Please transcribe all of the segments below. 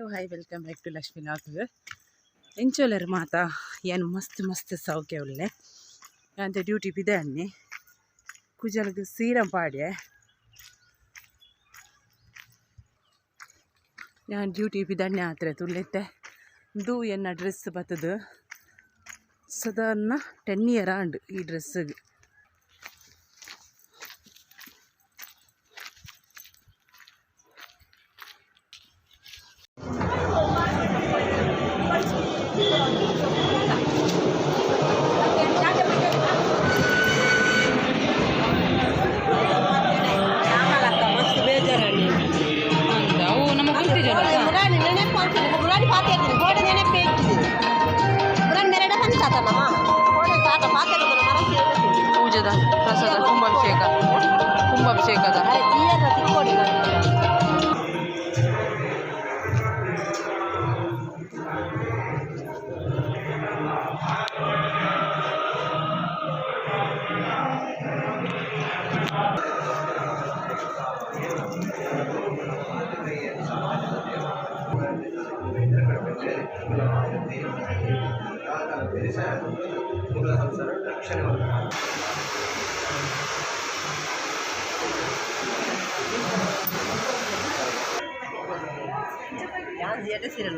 Hello, hi, welcome back to Lakshmi vlog. ಎಂಚೋಲರ್ ಮಾತ? ಏನು ಮಸ್ತ್ ಮಸ್ತ್ ಸೌಖ್ಯ ಉಲ್ಲೆ ಅಂತ. ಡ್ಯೂಟಿ ಪಿದೆ ಅನ್ನಿ ಕುಜಲ್ಗ್ ಸೀರಂ ಪಾಡ್ಯೆ. ಯಾನ್ ಡ್ಯೂಟಿ ಪಿದಣ್ಣೆ ಆತ್ರೆ ತುಳ್ಳಿತ್ತೆ. ದು ಎನ್ನ ಡ್ರೆಸ್ ಬತ್ತದು. ಸಾಧಾರಣ 10 ಇಯರ್ ಆಂಡ್ ಈ ಡ್ರೆಸ್ಸಿಗೆ. ಮಸ್ತ್ ಬೇಜಾರಾಣಿ. ಅವು ನಮ್ಮ ಕುಂತಿಜಲ್ಲ. ಮುರಾನಿ ನೆನಪು ಮುರಾನಿ ಪಾತೆ ಗೋಡೆ ನೆನಪು ಇಟ್ಟಿದೆ. ಮುರಾನಿ ಮೆರಡ ಪಂಚಾತ ನಮ್ಮ ಗೋಡೆ ತಾತ ಪಾತೆ ಮರ. ಪೂಜೆದ ಪ್ರಸಾದ, ಕುಂಭಾಭಿಷೇಕ, ಕುಂಭಾಭಿಷೇಕದ. ತೀಯರ ತಿಕ್ಕೋಡಿ. ರಕ್ಷಣೆ. ಯಾನ್ ಎಡೆ ಸೀರೆ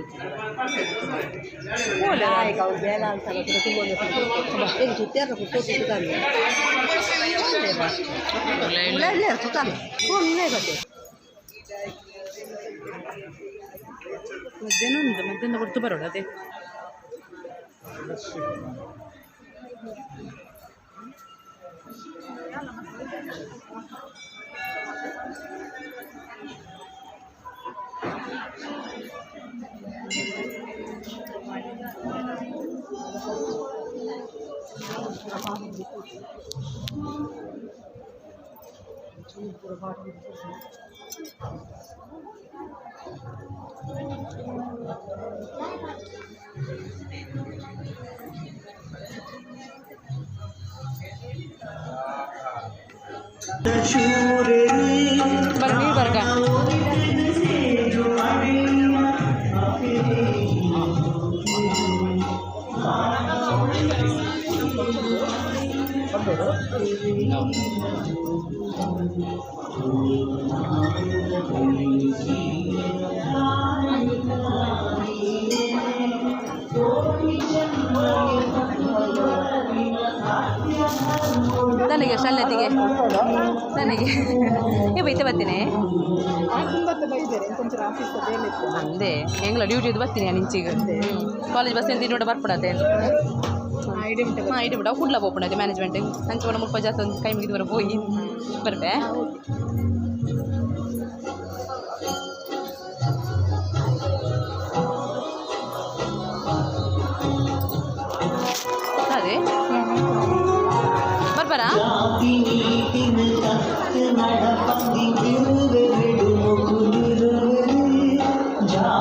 ಅವು ಬೇಲ ಅಂತ ತುಂಬ ಸುತ್ತಾರ ಸುತ್ತಾನೆ ಸುತ್ತಾನೆ ಫೋನ್ ಬತ್ತೆ. ಮಧ್ಯಾಹ್ನ ಉಂಟು, ಮಧ್ಯಾಹ್ನ ಕೊಡ್ತು ಬರೋಣ ಅದೇ. ಬರ ನೀರು ಬರ್ಗ. ನನಗೆ ಶಲ್ಯತಿಗೆ ನನಗೆ ಏ ಬೈತೆ ಬರ್ತೀನಿ. ಅಂದೆ ಹೆಂಗ್ಲ ಡ್ಯೂಟಿ ಇದು ಬರ್ತೀನಿ ನಾನು ಇಂಚಿಗೆ. ಕಾಲೇಜ್ ಬಸ್ ಎಂತ ನೋಡ ಬರ್ಪಡತೆ. ಹಾಂ, ಇಡಿ ಬಿಡ. ಕುಡ್ಲ ಪೋಪುಂಡತೆ ಮ್ಯಾನೇಜ್ಮೆಂಟ್ ಅಂಚೆ ಮುಲ್ಪ ಜಾಸ್ತಿ ಒಂದು ಕೈ ಮುಗಿದು ಬರ ಪೋಯಿ ಬರ್ಪೆ. ಅದೇ ಬರ್ಬಾರಾ?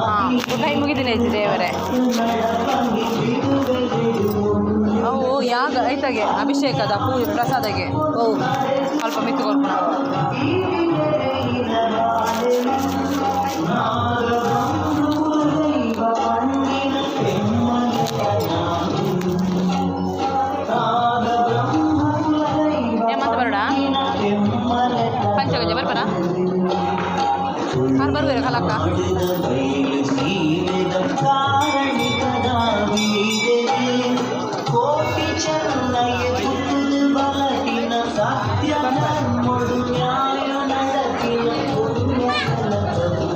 ಹಾಂ, ಕೈ ಮುಗಿದಿನ ದೇವರೇ. ಅವು ಯಾಗ ಐತಾಗೆ ಅಭಿಷೇಕದ ಪೂಜೆ ಪ್ರಸಾದಗೆ. ಓ, ಸ್ವಲ್ಪ ಮಿತ್ತು ಕೊರ್ಪಣ. ಏಮಂತ ಬರೋಡ ಪಂಚಗಜ ಬರ್ಬಾರ ಕಾರ್ ಬರ್ಬೇರ ಕಲಕ್ಕ. ಕೋಟಿ ಚೆನ್ನಯ ಪುಟ್ಟುದು ಬಲಟಿನ ಸತ್ಯ ಧರ್ಮೊಡು ನ್ಯಾಯ ನಡತಿನ ಪುಣ್ಯ ಫಲಕವು.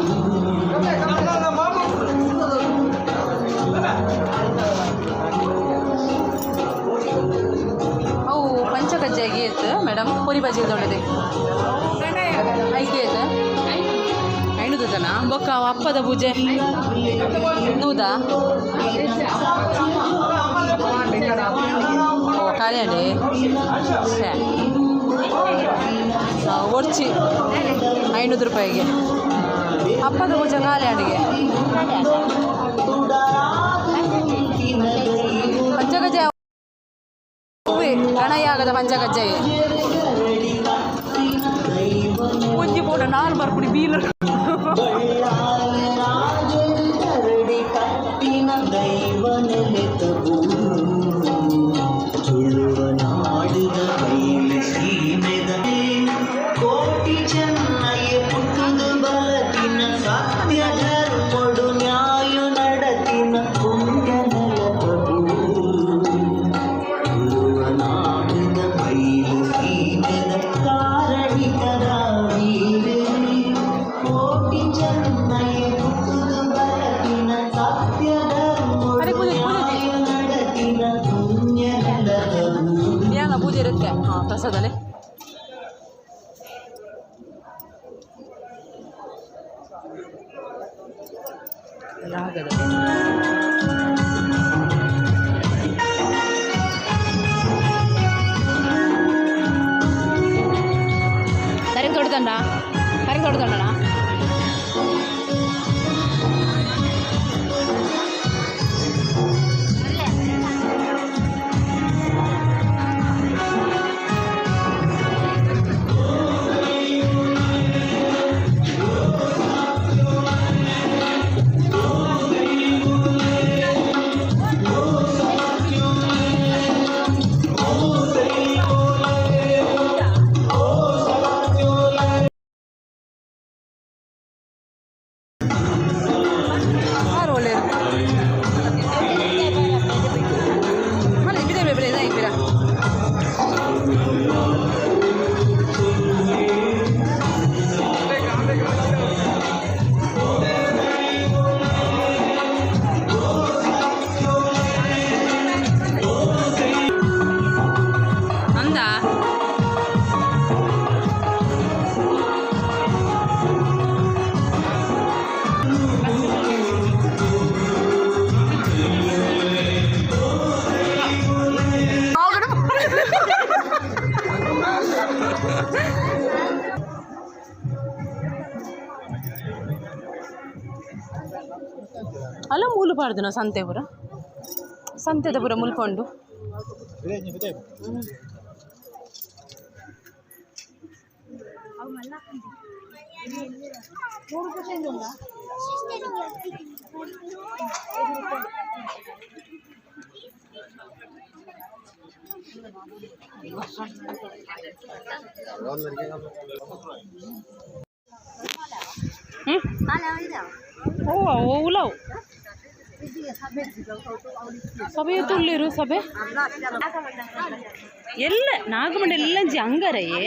ಅವು ಪಂಚಕಜ್ಜಾಯಿಗೆ ಇತ್ತು ಮೇಡಮ್. ಪುರಿ ಬಜ್ಜಿ ದೊಡ್ಡದೆ ಐಕೆ ಇತ್ತು ಐನೂರು ಜನ ಬೊಕ್ಕ. ಅಪ್ಪದ ಪೂಜೆ ನೂದಾ? ಓ, ಖಾಲಿ ಅಂಡಿ. ಛೇ, ಒರ್ಚಿ 500 ರೂಪಾಯಿಗೆ ಅಪ್ಪದ ಪೂಜೆ ಖಾಲಿ ಅಡಿಗೆ. ಪಂಚಕಜ್ಜಾಯ ಹೂವೆ ಗಣಯಾಗದ ಪಂಚಕಜ್ಜಾಯ. ಒಂಜಿ ಪೋಟ ನಾಲ್ ಬರ್ಪುಡಿ ಬೀಲ. ಬಳ್ಳಾಲ ರಾಜರು. ನೆಲೆತ ಬೂಡು ತುಳುವ ನಾಡಿನ ಬಯಲು ಸೀಮೆದ ಕೋಟಿ ಚೆನ್ನಯ್ಯ ಪುಟ್ಟುದು ಬಲತಿನ ಸತ್ಯ ಧರ್ಮೊಡು ನ್ಯಾಯ ನಡತಿನ ಪುಣ್ಯ ನೆಲತ ಬೂಡು ತುಳುವ ನಾಡಿನ ಬಯಲು ಸೀಮೆದ ಕಾರಣಿಕದ ವೀರೇ ಕೋಟಿ ಚೆನ್ನಯ್ಯ ಪುಟ್ಟುದು ಬಲತಿನ ಸತ್ಯ ಅರೆ ಧರ್ಮೊಡು ಪೂಜೆ ಪೂಜೆ ನ್ಯಾಯ ನಡತಿನ ಪುಣ್ಯ ನೆಲದ ಬೂಡು ಯಾನ ಪೂಜೆ ಇರುತ್ತೆ ಹಾಂ ಪ್ರಸಾದಲೆ. ರಾಗದ ಕರೆಂಟ್ ಹೊಡ್ದಣ್ಣ, ಕರೆಂಟ್ ಹೊಡ್ದಣ್ಣ. ಆರು ಒಳ್ಳೆಯದು ಮನೆ ಬಿದೆ ಬೇರೆ ಇದ್ದೀರಾ. ಅಂದ ಅಲ್ಲ ಮೂಲು ಪಾಡ್ದನ ಸಂತೆ ಪೂರ ಸಂತೆದ ಪೂರ ಮುಲ್ಕೊಂಡು. ಹ್ಞೂ ಓ ಓಲಾವು ಸಭೆ ತುಳ್ಳಿರು ಸಭೆ ಎಲ್ಲ ನಾಗಮಂಡ ಎಲ್ಲ ಜಿ ಅಂಗಾರಯೇ.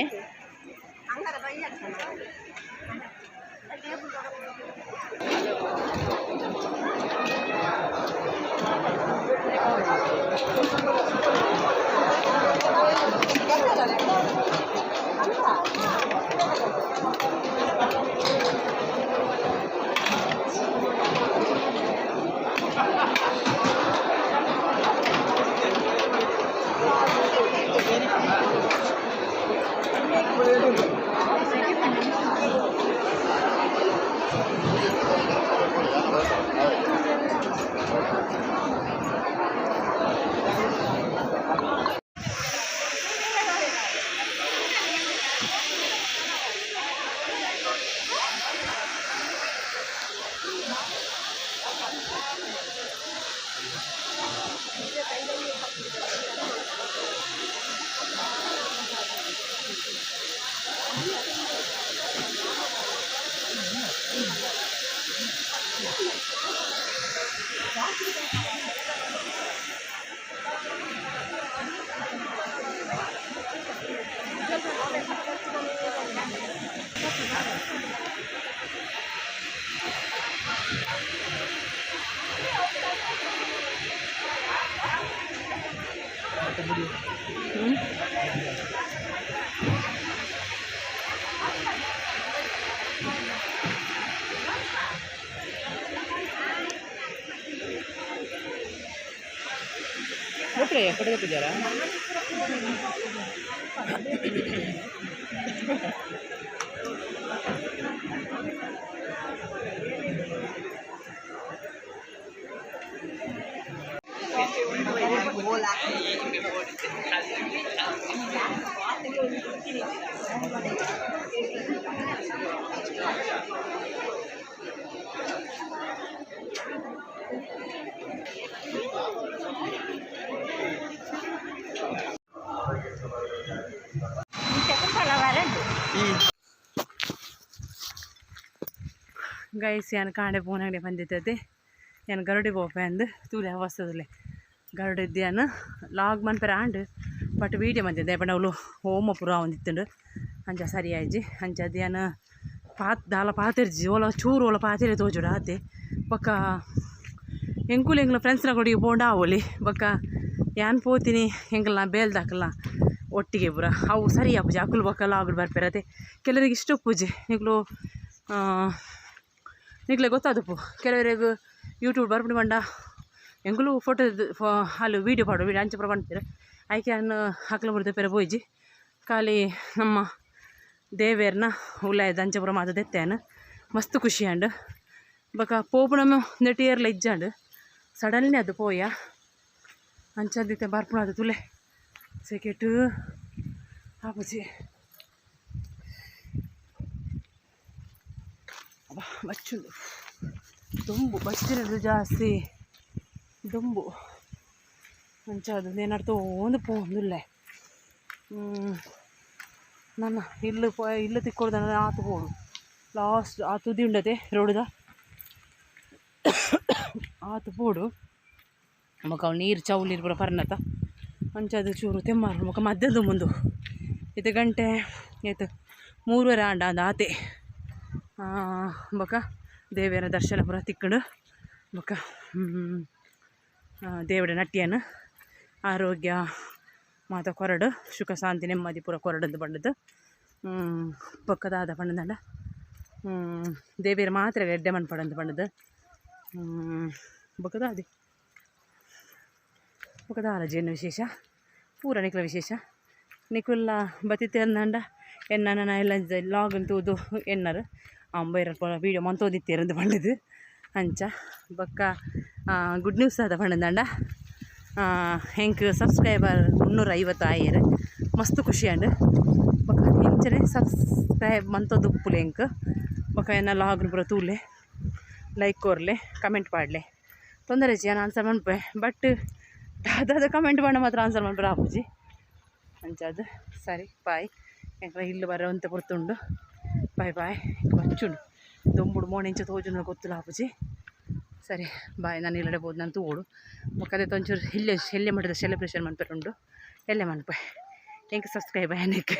ಒಟ್ರೆ ಪಡೆದಿದ್ದಾರಾ? ಗೈಸ್, ಯಾನ್ ಕಾಂಡೆ ಪೋನಗಡೆ ಬಂದಿದ್ದದೆ. ಯಾನ್ ಗರುಡೆ ಪೋಪೆ ಅಂದ್ ತೂಲೆ ಅವಸ್ಥೆ. ಗರುಡೆ ಯಾನ್ ಲಾಗ್ ಮನ್ಪೆರೆ ಆಂಡ್, ಬಟ್ ವೀಡಿಯೋ ಮಂತಿದ್ದೆ ಪಂಡ ಅವ್ಲು ಹೋಮ ಪೂರ ಆವೊಂದಿತ್ತುಂಡು. ಅಂಚ ಸರಿ ಆಯ್ಜಿ. ಅಂಚ ಅದು ಯಾನ್ ಪಾತ್ ದಾಲ ಪಾತೆರ್ಜಿ. ಓಲ ಚೂರು ಓಲ ಪಾತೆರೆ ತೋಜುಡು ಆತೆ. ಬೊಕ್ಕ ಎಂಕುಲು ಎಂಕ್ಲ ಫ್ರೆಂಡ್ಸ್ನ ಕೊಡಿಗೆ ಪೋಂಡ ಆವೊಲಿ. ಬೊಕ್ಕ ಯಾನ್ ಪೋತೀನಿ, ಎಂಕಲ್ನ ಬೇಲ್ದಾಕಲ್ನ ಒಟ್ಟಿಗೆ ಪೂರ ಅವು ಸರಿ ಆಪುಜಿ. ಅಕುಲು ಬೊಕ್ಕ ಲಾಗ್ಡ್ ಬರ್ಪೆರ್ ಅತೆ. ಕೆಲವರಿಗೆ ಇಷ್ಟ ಉಪ್ಪುಜಿ. ನಿಕ್ಲು ನಿಕ್ಲೆ ಗೊತ್ತಾದಪ್ಪು, ಕೆಲವರಿಗೆ ಯೂಟ್ಯೂಬ್ ಬರ್ಪುಂಡು ಪಂಡ ಎಂಕುಲು ಫೋಟೋ ಅಲ್ಲಿ ವೀಡಿಯೋ ಪಾಡು ವೀಡಿಯೋ ಅಂಚ ಪೂರ ಪನ್ಪೆರ್. ಐಕೆ ಯಾನ್ ಅಕ್ಲ ಪೂರ ದೆಪ್ಪೆರೆ ಪೋಯಿಜಿ. ಖಾಲಿ ನಮ್ಮ ದೇವೆರ್ನ ಉಲಾಯದ ಅಂಚ ಪೂರ ಮಾತ ದೆತ್ತೇನು. ಮಸ್ತ್ ಖುಷಿ ಆಂಡ್. ಬೊಕ ಪೋಪುನಮ ನೆಟ್ ಏರ್ಲ ಇಜ್ಜಾಂಡ್, ಸಡನ್ಲಿ ಅದು ಪೋಯ. ಅಂಚದಿತ್ತೆ ಬರ್ಪುಣ. ಅದು ತುಲೆ ಸೆಕೆಟ್ ಆಪುಜಿ. ಅಬ್ಬಾ, ಬಚ್ಚುಂಡು ದೊಂಬು. ಬಚ್ಚಿನದು ಜಾಸ್ತಿ ದೊಂಬು. ಅಂಚ ಅದು ಏನಾಡ್ತೋಂದು ಪೋಂದುಲ್ಲೆ. ನನ್ನ ಇಲ್ಲು ಪೋ ಇಲ್ಲು ತಿಕ್ಕೊಡ್ದನ ಆತು ಪೋಡು. ಲಾಸ್ಟ್ ಆ ತುದಿ ಉಂಡತೆ ರೋಡ್ದ, ಆತು ಪೋಡು. ಬೊಕ ಅವು ನೀರು ಚೌ ನೀರು ಪೂರ ಪರ್ನತ. ಅಂಚ ಅದು ಚೂರು ತೆಮ್ಮಾರು. ಬೊಕ ಮಧ್ಯದ ಮುಂದು ಇತ್ತೆ ಗಂಟೆ ಏತ್? 3:30 ಆಂಡ ಅಂದ್ ಆತೆ. ಬೊಕ ದೇವರ ದರ್ಶನ ಪೂರ ತಿಕ್ಕುಂಡು. ಬೊಕ ದೇವರ ನಟ್ಟಿಯನ್ ಆರೋಗ್ಯ ಮಾತ ಕೊರಡು, ಸುಖ ಶಾಂತಿ ನೆಮ್ಮದಿ ಪೂರ ಕೊರಡಂದು ಪಂಡದು. ಬೊಕ್ಕ ದಾದ ಪಂಡಂಡ, ದೇವಿಯರ ಮಾತ್ರ ಎಡ್ಡೆ ಮನ್ಪಡಂದು ಪಂಡದು. ಬೊಕ್ಕ ದಾದಿ, ಬೊಕ್ಕ ದಾಲ ಜೇನು ವಿಶೇಷ ಪೂರ ನಿಕ್ಲ ವಿಶೇಷ. ನಿಕುಲ್ಲ ಬತ್ತಿತ್ತೇರ್ನಂಡ ಎನ್ನ ನನ ಎಲ್ಲ ಲಾಗ್ ತೂದು ಎನ್ನರು ಅಂಬೈರ ವೀಡಿಯೋ ಮಂತೋದಿತ್ತೇರಂದು ಪಂಡದು. ಅಂಚ ಬೊಕ್ಕ ಗುಡ್ ನ್ಯೂಸ್ ಆದ ಪಂಡಂಡ, ಎಂಕ್ ಸಬ್ಸ್ಕ್ರೈಬರ್ 350 ಆಯೆರ್. ಮಸ್ತ್ ಖುಷಿ ಆಂಡ್. ಬೊಕ್ಕ ಇಂಚನೆ ಸಬ್ಸ್ಕ್ರೈಬ್ ಮಂತೊಂದು ಉಪ್ಪುಲೆ ಎಂಕ್. ಬೊಕ್ಕ ಎನ್ನ ಲಾಗ್ನು ಪೂರ ತೂಲೆ, ಲೈಕ್ ಕೊರ್ಲೆ, ಕಮೆಂಟ್ ಪಾಡ್ಲೆ. ತೊಂದರೆ ಇಜ್ಜಿ, ಯಾನ್ ಆನ್ಸರ್ ಮನ್ಪುವೆ. ಬಟ್ ದಾದಾದ ಕಮೆಂಟ್ ಪಾಡ ಮಾತ್ರ ಆನ್ಸರ್ ಮನ್ಪೆರೆ ಆಪುಜಿ. ಅಂಚಾದ್ ಸರಿ, ಬಾಯ್. ಎಂಕ್ಲ ಇಲ್ಲ್ ಬರ ಒಂತೆ ಪೊರ್ತುಂಡು. Boy boy. ಬಚ್ಚುಂಡು ದೊಂಬುಡು ಮೋಣೆ ಇಂಚ ತೋಜುಂಡ ಗೊತ್ತುಲ ಆಪುಜಿ. ಸರಿ, ಬಾಯ್. ನಾನು ಇಲ್ಲಡೆ ಪೋದು ನಾನು ತೂವೊಡು. ಬೊಕ್ಕ ಅದೇ ಒಂಚೂರು ಇಲ್ಲೇ ಎಲ್ಲೆ ಮಟ್ಟದ ಸೆಲೆಬ್ರೇಷನ್ ಮನ್ಪೆರೆ ಉಂಡು, ಎಲ್ಲೆ ಮನ್ಪೆ. ಎಂಕ್ ಸಬ್ಸ್ಕ್ರೈಬ್ ಆಯನಕ್ಕೆ.